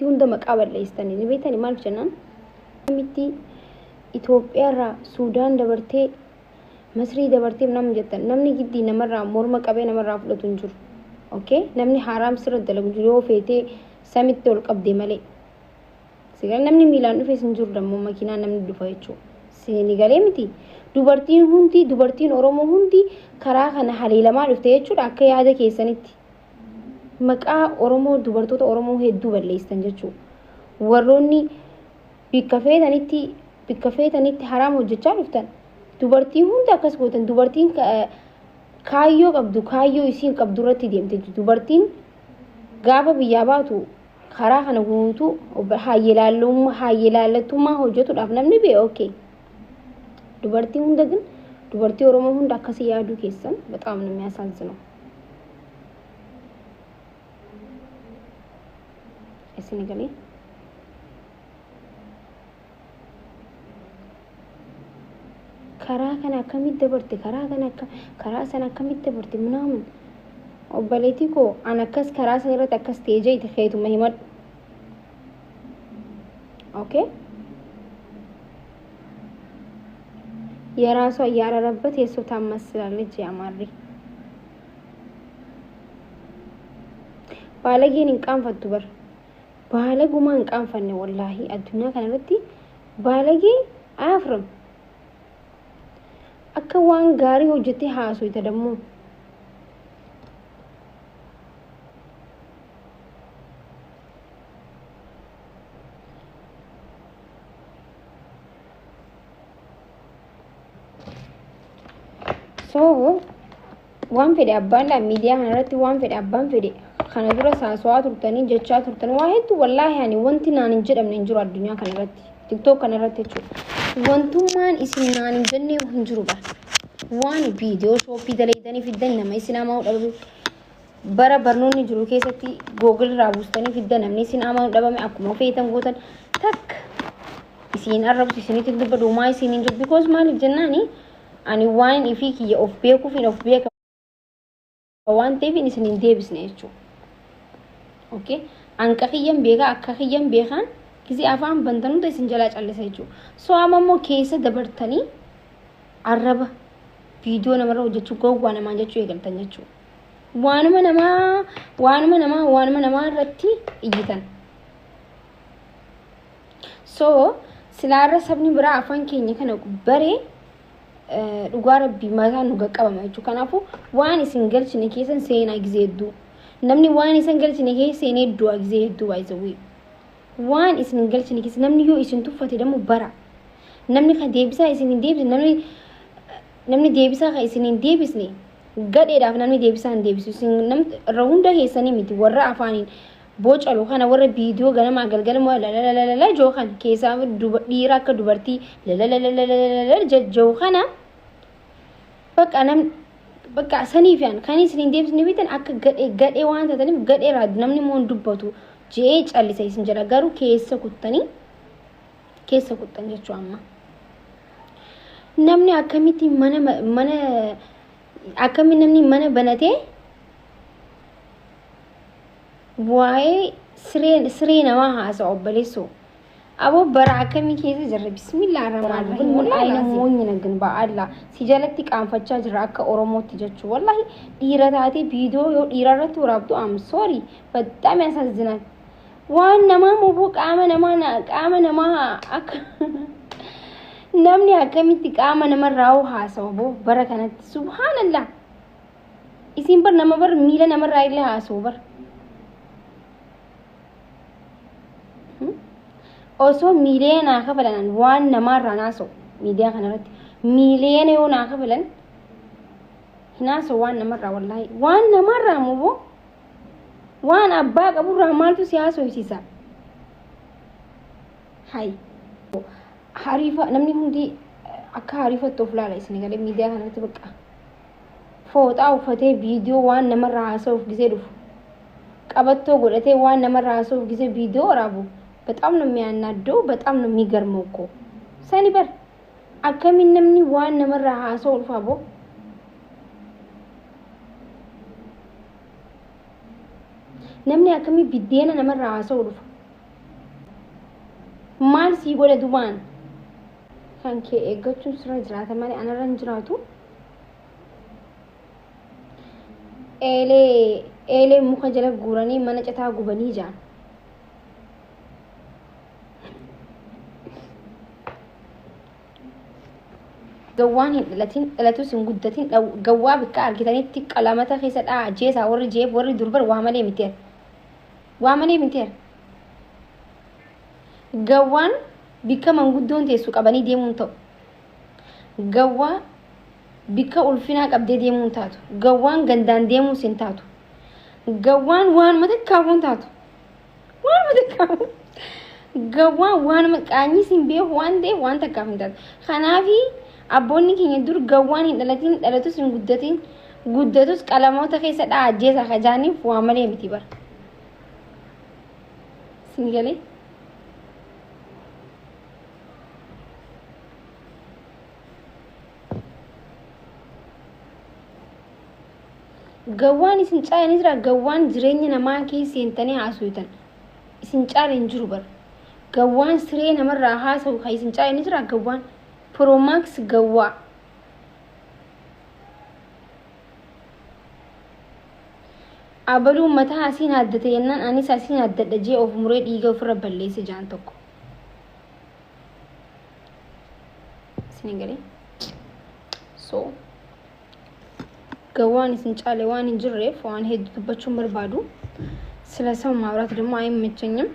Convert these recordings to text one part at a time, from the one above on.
Dubartii hunda maqaa balleessitanii ni beektanii maaliif jennaan? Akkamitti Itoophiyaarraa Suudaan dabartee Masrii dabartee namni jettan namni giddii namarraa morma qabee namarraa fudhatu hin jiru. Okay? Namni haaraam sirra dalagu jiru yoo feetee samitti ol qabdee malee. Sigalee namni miilaan dhufes hin jiru dammoo makiinaa namni dhufa jechuudha. Siini galee miti. Dubartiin hundi dubartiin Oromoo hundi karaa kana haleelamaa dhufte jechuudha akka yaada keessanitti. Maqaa Oromoo dubartoota Oromoo hedduu balleessitan jechuudha. Warroonni bikka feetanitti bikka feetanitti haraam hojjechaa dhuftan dubartii hunda akkas gootan dubartiin kaayyoo qabdu kaayyoo isiin qabdu irratti deemte dubartiin gaafa biyyaa baatu karaa kana guutuu hayyelaallattummaa hojjetuudhaaf namni bee okay. Dubartii hunda ግን dubartii Oromoo hunda akkasii yaaduu keessan በጣም ነው የሚያሳዝነው። Isin galee karaa kana akkamitti dabarte karaa kana akka karaa sana akkamitti dabarte ምናምን obboleettii koo an akkas karaa sana irratti akkas ta'e jeete feetuma himadhu. Okay የራሷ እያረረበት የሰው ታመስላለች። ያማሪ baalageen hin qaanfattu bar baalagumaa hin qaanfanne wallaahi addunyaa kana irratti baalagee afram akka waan gaarii hojjettee haasoyta dammoo. So waan fedhe abbaan dha miidiyaa kana irratti waan fedhe abbaan fedhe kana dura saasawaa turtanii jechaa turtan waa hedduu wallaahi ani wanti naan hin jedhamne hin jiru addunyaa kana irratti tiktook kana irratti jechuudha. Wantummaan isin naan hin jenne hin jiru bara. Waan viidiyoo shooppii dalaydanii fiddan nama isin amanuu dhabame bara barnoonni jiru keessatti googil irraa buustanii fiddan namni isin amanuu dhabame akkuma feetan gootan takka isin arrabsu isinitti dubbadu maa isin hin jiru because maaliif jennaani ani waan ifii kiyya of beekuuf hin of beeka waan ta'eef isin hin deebisne jechuudha. Okay? Anqa kiyyan beekaa akka kiyyan beekaan gisee afaan bantan hunda isin jalaa callisa jechuudha. So amma immoo keessa dabartanii arraba viidiyoo namarra hojjechuu gowwaa namaan jechuu eegaltan jechuudha. Waanuma namaa waanuma namaa waanuma namaa irratti iyyitan. So silaarra sabni biraa afaan keenya kana baree dhugaa rabbii mataa nu qaqqabama jechuudha. Kanaafuu waan isin galchine keessan seenaa gisee hedduu. Namni waan isin galchine keessa seenee du'a gisee hedduu baay'isawwi. Waan isin hin galchine keessa namni yoo isin tuffate dammoo bara. Namni kan deebisaa isin hin deebisne namni namni deebisaa kan isin hin deebisne gadheedhaaf namni deebisaa hin deebisu. Isin namni irra hunda keessanii miti warra afaaniin bocalu kana warra viidiyoo ganamaa galgala lalalala joo kan keessaa dhiira akka dubartii lalalala jajja'u kana bakka nam bakka saniif yaan kan isin hin deebisne bitan akka gadhee gadhee waan taataniif gadhee irraa namni immoo hin dubbatu je'ee callisa isin jedha garuu keessa kuttanii keessa kuttan jechuu amma. Namni akkamitti mana mana akkamitti namni mana banatee waa'ee siree siree namaa haasa'a obboleessoo. Aboo bara akkamii keessa jirra bismillah ar-rahmaan ar-rahiim wallaahi namoonni nagin ba'alla si jalatti qaanfachaa jirra akka Oromootti jechuu wallaahi dhiira taatee viidiyoo yoo dhiira irratti waraabdu am sorry በጣም ያሳዝናል። Waan namaa moboo qaama namaa qaama namaa akka namni akkamitti qaama namarraa haasawa boo bara kanatti subhaanallah. Isin bar nama bar miila namarraa illee haasawu bar. Osoo miiliyoona naa kafalan waan namaarraa naasa'u miidiyaa kanarratti miiliyoona yoo naa kafalan hin haasa'u waan namarraa wallaahi waan namarraa moboo waan abbaa qaburraa maaltu si haasofsiisa. Hay hariifa namni hundi akka hariifatti of laala isin galee miidiyaa kanarratti bakka fooxaa uffatee viidiyoo waan namarraa haasa'uuf gisee dhufu qabattoo godhatee waan namarraa haasa'uuf gisee viidiyoo waraabu በጣም ነው የሚያናደው። በጣም ነው የሚገርመው እኮ sani bar akkamiin namni waan namarraa haasa'u dhufa boo namni akkamii biddeena namarraa haasa'u dhufa. Maal sii godhe dubaan? Kan kee eeggachuun sirra jiraata malee anarra hin jiraatu. Eelee eelee muka jala guuranii mana citaa gubanii jaan. Gawwaan hin dhalatin, dhalatus hin guddatin, gawwaa bikka argitanitti qalamata keessa dha'a ajjeesaa warri jeef warri durbar waa malee miteera. Waa malee miteera. Gawwaan bikka manguddoon teessu qabanii deemuun ta'u. Gawwaa bikka ulfinaa qabdee deemuun taatu. Gawwaan gandaan deemuus hin taatu. Gawwaan waanuma takkaafuu hin taatu. Waanuma takkaafuu. Gawwaan waanuma qaanyis hin beeku waan ta'eef waan takkaaf hin taatu. Kanaafi abboonni keenya dur gawwaan hin dhalatin, dhalatus hin guddatin, guddatus qalamoota keessa dha'a ajjeesaa kajaaniif waa malee miti bara. Sin galee? Gawwaan isin caala ni jira. Gawwaan jireenya namaa keessa seentanii haasoftan isin caala hin jiru bara. Gawwaan siree namarraa haasa'u kan isin caala ni jira. Gawwaan Pro Max gawwaa. Abaluun mataa asiin haaddate jennaan anis asiin haaddadha jee of muree dhiiga ofirra balleesse jaan tokko. Isin galee? So gawwaan isin caale waan hin jirreef waan hedduu dubbachuun barbaadu. ስለ ሰው ማውራት ደግሞ አይመቸኝም።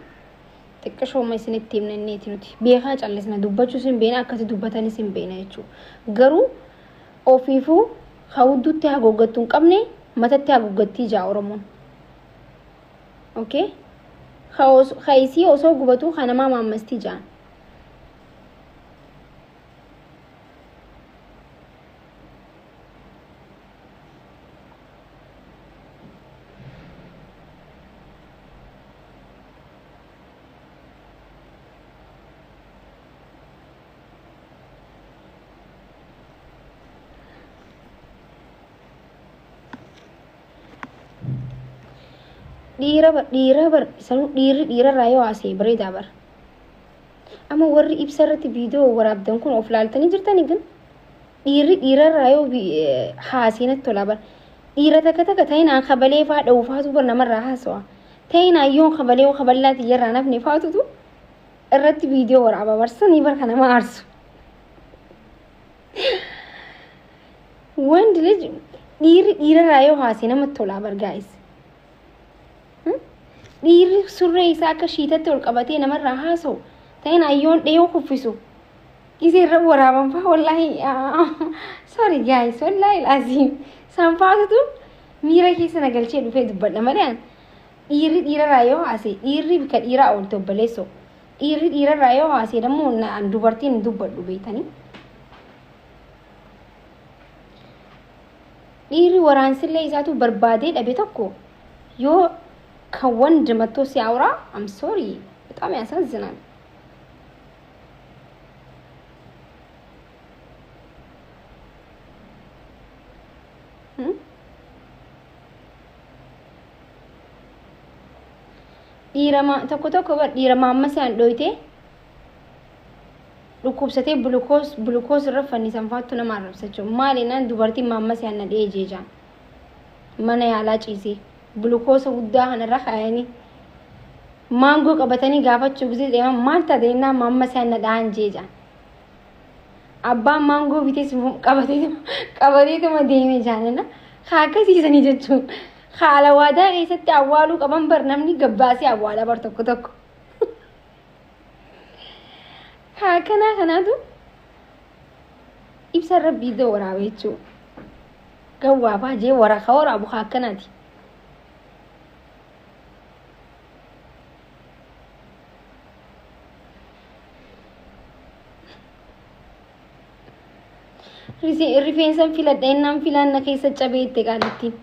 Xiqqishooma isinitti himnanneeti nuti beekaa callisna, dubbachuu isin beena, akkasi dubbatan isin beena jechuudha. Garuu ofiifuu hawudduutti haguuggattuu hin qabne matatti haguuggattii jaa Oromoon. Okay? Ka isii osoo gubatuu ka namaa maammastii jaan. Dhiira bar, dhiira bar, sanuu dhiirri dhiirarraa yoo haasa'e bareedaa bar. Amma warri ibsa irratti viidiyoo waraabdan kun of laaltanii jirtanii ግን dhiirri dhiirarraa yoo haasa'e natti tola bar. Dhiira takka takka ta'inaan kabalee faa dha'u faatu bar namarraa haasawa. Ta'inaan yoon kabalee yoo kaballaa xiyyarraa nafne faatutu irratti viidiyoo waraaba barsanii bar kan nama aarsu. ወንድ ልጅ dhiirri dhiirarraa yoo haasa'e namatti tola bar, guys. Dhiirri surree isaa akka shiitatti ol qabatee namarraa haasa'u ta'in ayyoon dhiyoo kuffisu gisee irra waraaban faa, wallaahi sorry guys, wallaahi laasiin sanfaatutu miira keessa na galchee dhufee dubbadha malee dhiirri dhiirarraa yoo haasa'e, dhiirri bika dhiiraa oolte obboleessoo, dhiirri dhiirarraa yoo haasa'e dammoo dubartiin hin dubbadhu beektanii. Dhiirri waraansillee isaatu barbaadee dhabe tokko yoo ከወንድ መጥቶ ሲያወራ I'm sorry, በጣም ያሳዝናል። Dhiira tokko tokko bar dhiira maammasaan dhoyte dhukkubsatee glucose irra fannisan faattu nama arrabsa jechuudha. Maali naan dubartiin maammasaan na dhee jeejaan mana yaalaa ciisee glucose guddaa kanarra kaayanii maangoo qabatanii gaafachuu gisee deeman maal taate jennaan maammasaan na dhahan jeejaan. Abbaan maangoo bitee qabateetuma deeme jaalala haa akkasiisanii jechuudha. Haala waadaa keessatti awwaaluu qaban bar namni gabbaasee awwaala bar tokko tokko. Haa akkanaa kanaatu ibsa irra viidiyoo waraaba jechuudha. Gawwaafaa jee waraqaa waraabu haa akkanaati. Rifeensan filadha innaan filaan na keessa cabee itti qaalittiin.